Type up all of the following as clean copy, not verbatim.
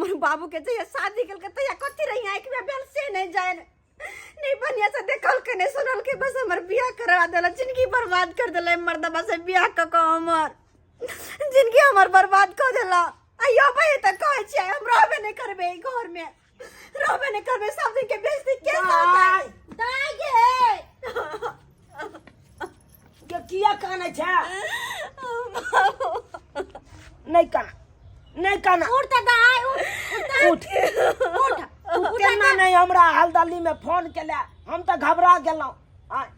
हमर बाबू के जहिया शादी केलकै तहिया कथी रही आँखि में भेल से नहीं जाए नहीं बढ़िया से देखल के नहीं सुनल के बस हमर बियाह करवा देला जिंदगी बर्बाद कर देला मर्दबा से बियाह क के हमर जिंदगी हमर बर्बाद कर देला आइयो भाई त कहै छियै हम रहबे नहीं करबै ई घर में रहबे नहीं करबै सब दिन के बेइज्जती के दाइ। दाइ गे के किया कानै छै नहि काना नहि काना उठ तऽ दाइ उठ उठ उठ तू केना नहि हमरा हल्दली में फोन केले हम तऽ घबरा गेलहुँ आँय,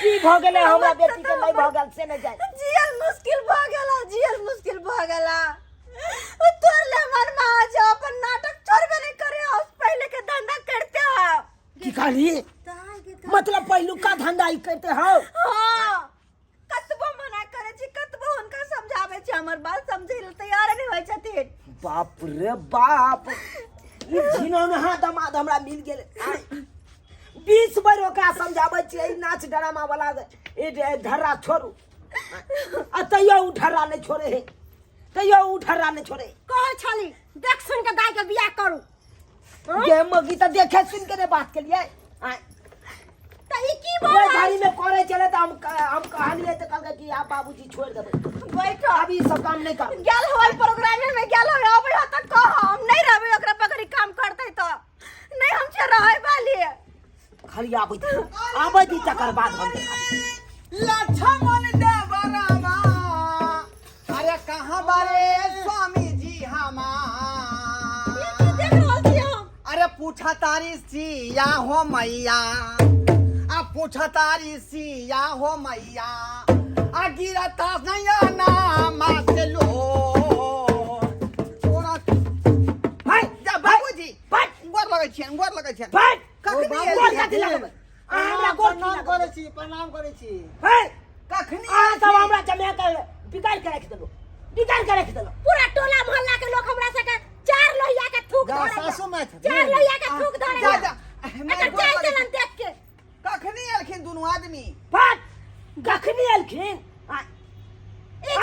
की भऽ गेलै हमरा बेटी के नहि भऽ गेल से नहि जाय जियल मुश्किल भऽ गेला जियल मुश्किल भऽ गेला उ तोर ले हमर माँ जो अपन नाटक छोड़बे नहीं करे उस पहले के धंधा करते हो की कहली मतलब पहिलुका धंधा ई करते हो हाँ कतबो मना करे छी कतबो हुनका समझावे छी हमर बात समझे ले तैयार नहीं होय छथिन बाप रे बाप ई घिनौनहा दमाद हमरा मिल गेल आँय। 20 बेर ओकरा समझाबै छियै ई नाच ड्रामा वाला ई ढर्रा छोड़ू आ तैयो उ ढर्रा नहि छोड़े हे तैयो उ ढर्रा नहि छोड़े कहै छली देख सुन के दाइ के बियाह करू गे मगी तऽ देखे सुन के ने बात केलियै आँय। तऽ ई की ओहि बोल घड़ी में करे चले तऽ हम कहलियै तऽ कहलकै कि आब बाबूजी छोड़ि देबै बैठो आब ई सब काम नहि कर गेल होय प्रोग्राम में गेल होय अबै हो तऽ कह हम नहीं रहबै ओकरा पकड़ी काम करतै तऽ नहीं हम छै रहै वाली खाली आबै दी आबै दी तकर बाद हम देखाबै लक्ष्मण देव रामा अरे कहाँ बारे स्वामी जी हमार की देख रहल छी हम अरे पूछा तारी सिया हो मैया आ पूछा तारी सिया हो मैया आ गिरता नया नामा से लो तोरा भाई जा बाबूजी भाई गोर लगै छियनि गोर लगै छियनि भाई कखनी गोर एलियै? कथी लगबै अहाँ हमरा गोर की प्रणाम लगबै करै छी प्रणाम करै छी भाई कखनी अहाँ सब एलखिन? हमरा जमा के बिगाड़ के राखि देलहुँ बिगाड़ के राखि देलहुँ पूरा टोला मोहल्ला के लोग हमरा सबके चार लोहिया के थूक जा, धरैया। सासु माय छथिन। चार लोहिया के थूक जा धरैया जा माय एकर गोर चाल लगै चलन छी। देख के कखनी एलखिन दुनू आदमी फट कखनी एलखिन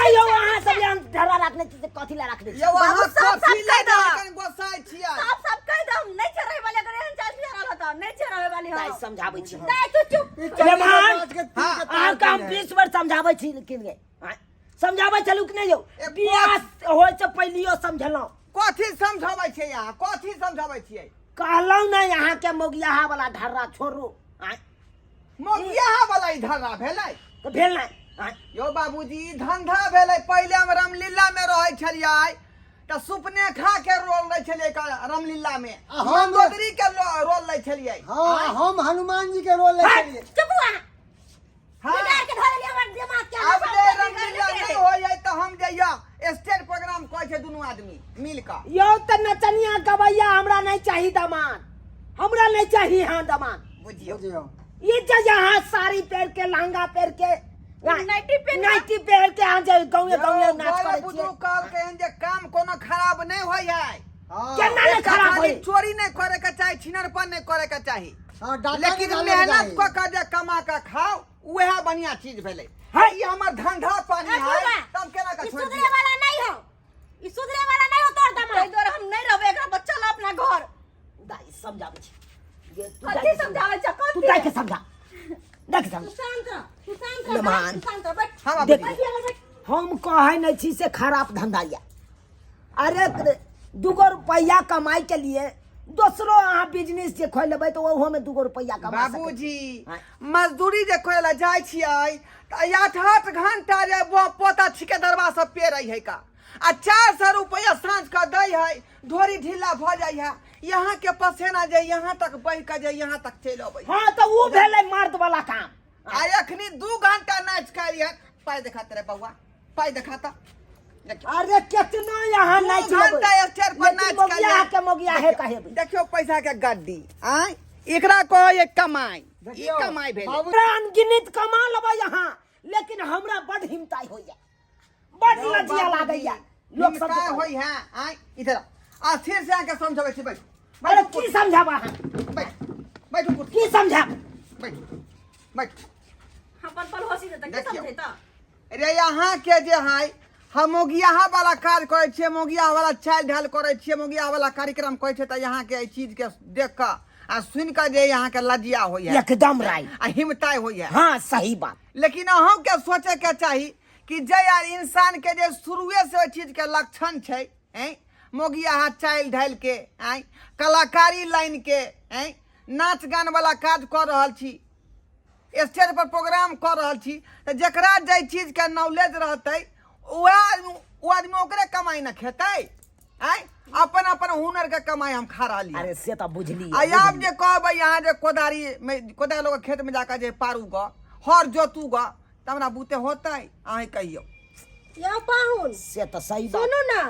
आइयो अहाँ सब यहाँ ढरा रखने छी से कथी ला रखने छी यौ अहाँ बाबू, सब- सब कथी कहि लए दह। कनि गोसाइ छियै साफ साफ कहि दह हम नहीं छै रहै वाली अगर एहन चाल चल रहल तऽ नहीं छै रहै वाली दाइ हम समझाबै छी दाइ तू चुप ई चली मेहमान। बाज के तीर हाँ, के तार अहाँके हम केने है। 20 बेर समझाबै छी लेकिन गे आँय, समझाबै छलहुँ कि नहि यौ ए, बियाह होइ से पहिलियो समझलहुँ कथी समझाबै छियै अहाँ कथी समझाबै छियै कहलहुँ नहि अहाँके मौगियाहा वाला ढर्रा छोड़ू आँय, मोगियाहा वाला ई धंधा भेलै तऽ भेल नहि आँय, यौ बाबूजी ई धंधा भेलै पहिले हम रामलीला में रहै छलियै तऽ सुपनेखा के रोल लै छलियै रामलीला में आ हम- मंदोदरी के रोल लै छलियै हाँ हम हनुमान जी के रोल लै छलियै चुप हुआ हाँ। बिगाड़ के धऽ देलियै हमर दिमाग के आब जे रामलीला नहि होइए तऽ हम जइया स्टेज प्रोग्राम कहै छै दुनू आदमी मिल कऽ यौ तऽ नचनिया गवैया हमरा नहि चाही दमान हमरा नहि चाही हाँ दमान बुझियौ बुझियौ ये जे यहाँ साड़ी पहन के लहंगा पहन के नाइटी पहिन के- नाइटी पहन के अहाँ जे गाँवे गाँवे नाच यौ, करै बुझू छियै कहलकै हन जे काम कोनो खराब नहि होइ है हाँ केना नहि एकटा खराब खाली होइ चोरी नहि करे के चाही छिनरपन नहि करे के चाही हाँ डाका लेकिन निकालैके मेहनत चाही। कऽ के जे कमा के खाओ उएह बढ़िया चीज भेलै है। ई हमर धंधा पानी ए, है बुढ़बा, तब केना के ई छोड़ि सुधरे दियै वाला नहीं हो ई सुधरे वाला नहीं हो तोर ताहि दमाद दुआरे हम नहीं रहबै एकरा बच्चा ला अपना घर दाइ समझाबै छी ये तू कथी दाइ के समझा। समझाबै छ तू कथी दाइ के समझा दाइ के तू समझा शांत रह तू शांत रह नमान। तू शांत रह बैठ हम देख बैठ बैठ हम कहै नहि छी से खराब धंधा यऽ अरे दूगो रुपैआ कमाई के लिए दोसरो अहाँ बिजनेस जे खोलि लेबै तऽ ओहोमे दूगो रुपैआ कमा सकै छी। बाबूजी हाँ। मजदूरी जे करे ला जाइ छियै तऽ आठ आठ घंटा जे पोता ठिकेदरवा सब पेरै है का आ 400 रुपया साँझ के दै है ढोरी ढीला भऽ जाइ है यहाँ के पसेना जे यहाँ तक बहि के जे यहाँ तक चलि अबै हाँ तऽ ओ भेलै मर्द वाला काम आ एखनी 2 घंटा नाच कर पाइ देखा रे बौआ पाइ देखा तऽ देखियौ। अरे केतना यहाँ दू नाच घंटा स्टेज पर नाच लेकिन मौगिया के मौगिया है कहे देखियौ पैसा के गड्डी आय एकरा कहै कमाई ई देखियौ, कमाई भेलै बाबू अनगिनत कमा लेबै यहाँ लेकिन हमरा बड हिमताई होइया बड लज्जा लागैया लोक सब का होई है आय इधर आ फिर से आके समझाबै छी बैठ अरे की समझाब अहाँ बैठ बैठू कुर्सी की समझाब बैठ बैठ अपन पल होसी देता की देखियौ। समझेता रे यहाँ के जे है हम मोगियाहा वाला काज करै छियै, मोगियाहा वाला चालि ढाल करै छियै, मोगियाहा वाला कार्यक्रम करै छियै, तऽ यहाँके एहि चीजके देख कऽ आ सुनि कऽ जे यहाँके लज्जा होइए एकदम राइट आ हिमताइ होइए। हाँ सही बात। लेकिन अहूँके सोचैके चाही कि जे यार इंसान के जे शुरुए से ओहि चीजके लक्षण छै, ऐं मोगियाहा चालि ढालि के, ऐं कलाकारी लाइन के, ऐं नाच गान वाला काज कऽ रहल छी, स्टेज पर प्रोग्राम कऽ रहल छी, तऽ जकरा जाहि चीजके नॉलेज रहतै वएह ओ आदमी ओकरे कमाइ ने खेतै। आँय अपन अपन हुनर के कमाइ हम खा रहली। अरे से तऽ बुझली। आ आब जे कहबै यहाँ जे कोदारी में कोदारि लोग खेत में जाकर जे पारू ग हर जोतू ग, तऽ हमरा बूते होतै? अहीं कहियौ। यौ पाहुन, से तऽ सही बात। सुनू ना,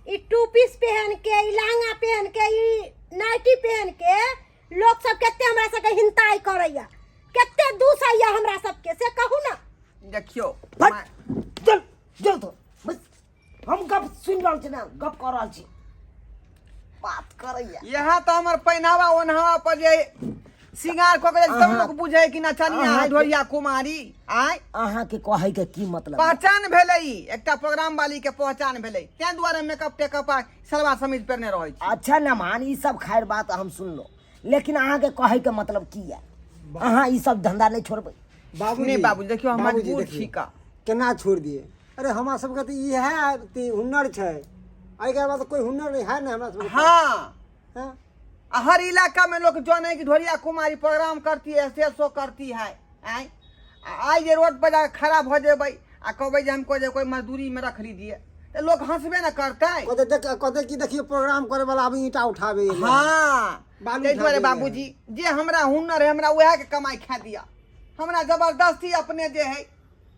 ई टू पीस पहन के, ई लहंगा पहन के, ई नाइटी पहन के लोग सब कते हमरा सबके हिंताई करैया, कते दूसैया हमरा सबके, से कहू ना। देखियौ फट चल चल तो बस हम गप सुनि रहल छी ना, गप कऽ रहल छी, बात करैया। यहाँ तऽ हमर पहिनावा ओनहावा पर जे श्रृंगार कऽ के सब लोग बुझे कि नचनिया है ढोरिया कुमारी। आय अहाँ के कहै के की मतलब? पहचान भेलै ई, एकटा प्रोग्राम वाली के पहचान भेलै, तें दुआरे मेकअप टेकअप आ सलवार समीज पहिरने रहै छी। अच्छा नमान, ई सब खैर बात हम सुनलो, लेकिन अहाँ के कहै के मतलब की है? अहाँ ई सब धंधा नहीं छोड़बै? बाबूजी, नहीं बाबू, देखियौ हम बाबूजी, मजबूर देखियौ, छी का। केना छोड़ दिए? अरे हमरा सबके तऽ इएह अथी हुनर छै, एहिके बाद कोई हुनर नहीं है ना हमरा सबके। हाँ। हाँ? आ हर इलाका में लोग जाने कि ढोरिया कुमारी प्रोग्राम करती है, स्टेज शो करती है। आय आइ जे रोड पर जाके खड़ा भऽ जेबै आ कहबै जे हमको जे कोई मजदूरी में रख लीजिए, तऽ लोग हंसबे न करतै। कहते देख, कहते कि देखियो प्रोग्राम करे वाला अभी ईंटा उठाबे एलै। हाँ, बालू ताहि दुआरे उठाबे एलै। बाबूजी जे हमरा हुनर है हमरा उएह के कमाई खा दिया, हमरा जबरदस्ती अपने जे है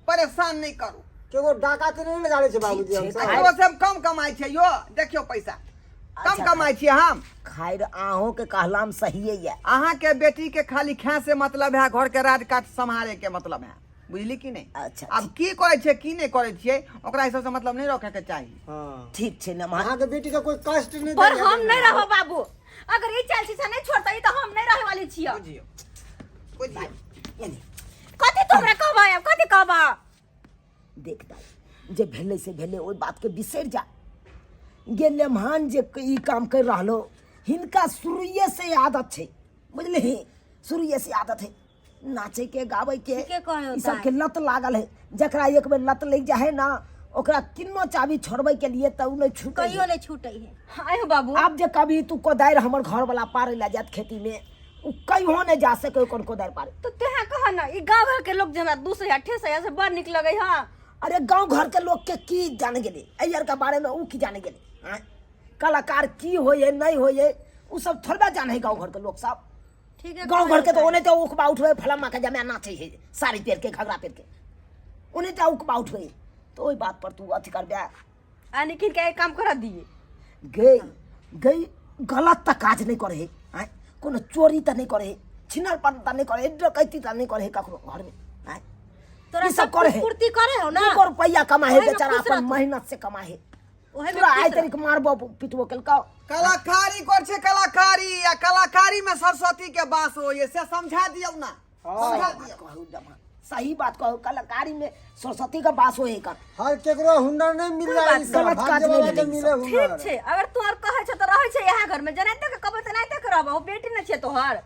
परेशान नहीं करू। केगो डाका तऽ नहि ने गाड़ै छै बाबूजी ठीक छै, हमसब। खाइ- ककरो से हम कम कमाई छियै यो, देखियौ पैसा कम अच्छा, कमाई छियै हम। खैर अहूँ के कहलाम सहिए ये। अहाँ के बेटी के खाली खाए से मतलब है, घर के राज काट सम्हारे के मतलब है, बुझली कि नहीं? अच्छा, आब की करै छियै की नहीं करै छियै ओकरा हिसाब से मतलब नहीं रखे के चाही। हाँ। ठीक छै नमहर। अहाँ के बेटी के कोई कष्ट नहीं पर दैया। हम नहीं रहब बाबू, अगर ई चाल शीशा नहीं छोड़तै तऽ हम नहीं रहे वाली छियै। बुझियौ बुझियौ। एने। कथी तू हमरा कहबह आब, कथी कहबह? देख दाइ, जे भेलै से भेलै, ओहि बात के बिसरि जा। गे लेमहान जे ई काम कर रहलो, हिनका शुरुए से आदत छै, बुझलिही? शुरुए से आदत है नाचे के गावे के, ठीके कहलो ई सब दाइ। के लत लागल है। जकरा एक बेर लत लग जाए है ना, ओकरा किन्नो चाबी छोड़बै के लिए तऽ उ नहीं छूटे कहियो है। नहीं छूटे है। आय हो बाबू। आब जे कभी तू कोदारि हमर घर वाला पारे ला जात खेती में, उ कहियो नहीं जा सके कोन कोदारि पारे। तो तेहा कह ना, ई गांव घर के लोग जे हमरा दूसरे या ठेस या से बड़ निक लगै है। अरे गांव घर के लोग के की जाने गेले एहि आर के बारे में, उ की जाने गेले? आँय? कलाकार की होइए नहीं होइए उ सब थोड़बे जाने है गांव घर के लोग सब। ठीक है, गांव घर के तो कहै ओने तो उकबा उठबे फलामा के जमा नाचे है साड़ी पहिर के घघरा पहिर के, ओने तो उकबा उठबे। तो ओहि बात पर तू अथी करबे आ निकिन के एक काम कर दिए। गई गई गलत तऽ काज नहीं करे है, आँय? कोनो चोरी तऽ नहीं करे है, छिनर पर तऽ नहीं करे है, डकैती तऽ नहीं करे है ककरो घर में, आँय? तोरा ई सब सब करे है। पूर्ति करे हो ना, दूगो रुपैया कमा है ओहे में बेचारा, खुश अपन रहतौ। मेहनत से कमा है। ओहे में तोरा खुश आइ रह। तरीक मारबो पिटबो केलकौ। कलाकारी कर छै कलाकारी, आ कलाकारी में सरस्वती के वास होइए, से समझा दियौ ना, समझा दियौ। कहू जमा सही बात कहू, कलाकारी में सरस्वती का वास होए का। हर केकरो हुनर नहीं मिल रहा है, गलत काज नहीं भाग्य वाला के भेलै ई मिले सब। हुनर। ठीक छै, अगर तू आर कहै छ तऽ रहै छै इएह घर में, जेनाहिते के कहबै तेनाहिते के रहबौ, बेटी नहि छै तोहर,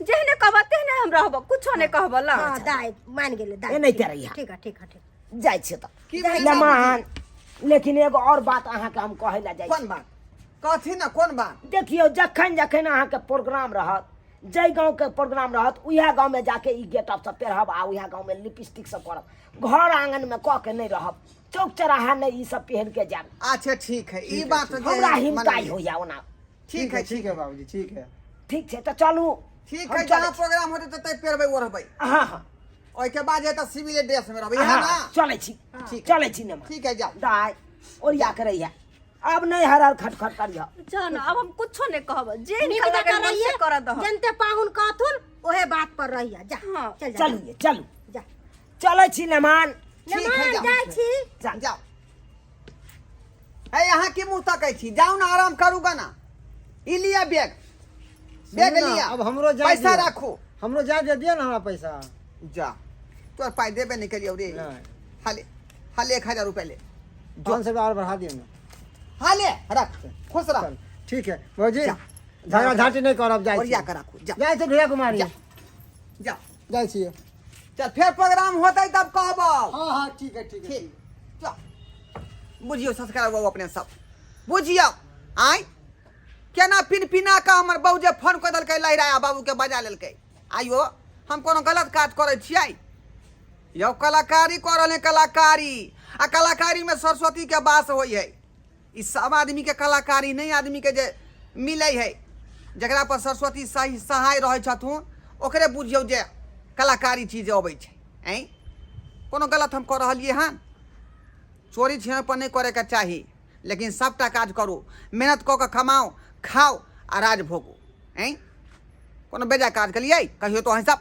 जेहने कहबह तेहने हम रहबौ, कुछो नहि कहबौ ला। हाँ, दाइ मान गेलै दाइ। एनाहिते रहिहा। ठीक है, ठीक है, ठीक। जाइ छियै तऽ की भेलै लेमान। लेकिन एगो और बात अहाँके हम कहै लए जाइ कोन छी। बात? कथी ना, कोन बात? देखियौ, जखन जखन अहाँके प्रोग्राम रहत, जाहि गाँवके प्रोग्राम रहत उएह गाँवमे जाके ई गेटअप सब पेरहब आ उएह गाँवमे लिपस्टिक सब करब, घर आंगनमे कऽ के नहि रहब, चौक चौराहा नहि ई सब पहिर के जायब। अच्छा ठीक है, ई बात जे हमरा है, हिमताई मानलियै। होइया ओना। ठीक है, ठीक है बाबूजी, ठीक है, ठीक छै तऽ चलू। ठीक हम है, चलै जहाँ छी। प्रोग्राम होतै ततै पेरबै ओढ़बै। हाँ हाँ। ओहिके बाद जे तऽ सिविले ड्रेस में रहबै, है हाँ, ना? चलै छी, ठीक। चलै छी नेमा। ठीक है, जाओ। दाइ ओरिया के रहिया, आब नहि हर हर खट खट करिह। जा ना, आब हम कुछो नहि कहब, जे नीक निक जकाँ लगै मन से रहिए, करऽ दह। जनते पाहुन कहथुन ओहे बात पर रहिए। जा हाँ। चल जा। चलू ये, चलू। जा। चलै छी नेमान। ठीक है, नेमान, जाओ। जाइ छी। चल। जाओ। है यहाँ की मुंह तकै छी, जाउ ना आराम करू गा ना। ई लिया बैग, बैग सुनू ना, लिया। अब हमरो जाय पैसा दिअ। राखू। हमरो जाय दे दिअ ना हमरा पैसा। जा, तोर पाई देबे नहीं करियौ रे। नहीं। हाले हाले 1000 रुपया ले। 500 रुपया और बढ़ा दियौ ने। हाँ ले रख, खुश रह। चल ठीक है भौजी, जा। झगड़ा झाँटी नहीं करब, जाइ ओरिया छी। के राखू, जा। जाइ छी भैया कुमारी। जा। जा। जाइ छियै। चल फेर प्रोग्राम होतै तब कहबौ। हाँ हाँ ठीक है ठीक है। ठीक, चल। बुझियौ संस्कार बाबू, अपने सब बुझियौ आँय केना पिन पिना कऽ हमर बहू जे फोन कऽ देलकै लहराया बाबूके बजा लेलकै। आइयो हम कोनो गलत काज करै छियै यौ? कलाकारी कऽ रहल कलाकारी, आ कलाकारीमे सरस्वतीके वास होइ है। ई सब आदमीके कलाकारी नहि आदमीके जे मिलै है, जकरा पर सरस्वती सही सहाय रहै छथुन ओकरे बुझियौ जे कलाकारी चीज अबै छै। आँय कोनो गलत हम कऽ रहलियै हन? चोरी छिनरपन नहि करैके चाही, लेकिन सभटा काज करू, मेहनत कऽ कऽ कमाउ, खाउ आ राज भोगू। आँय कोनो बेजा काज केलियै कहियो तो अहीं सब?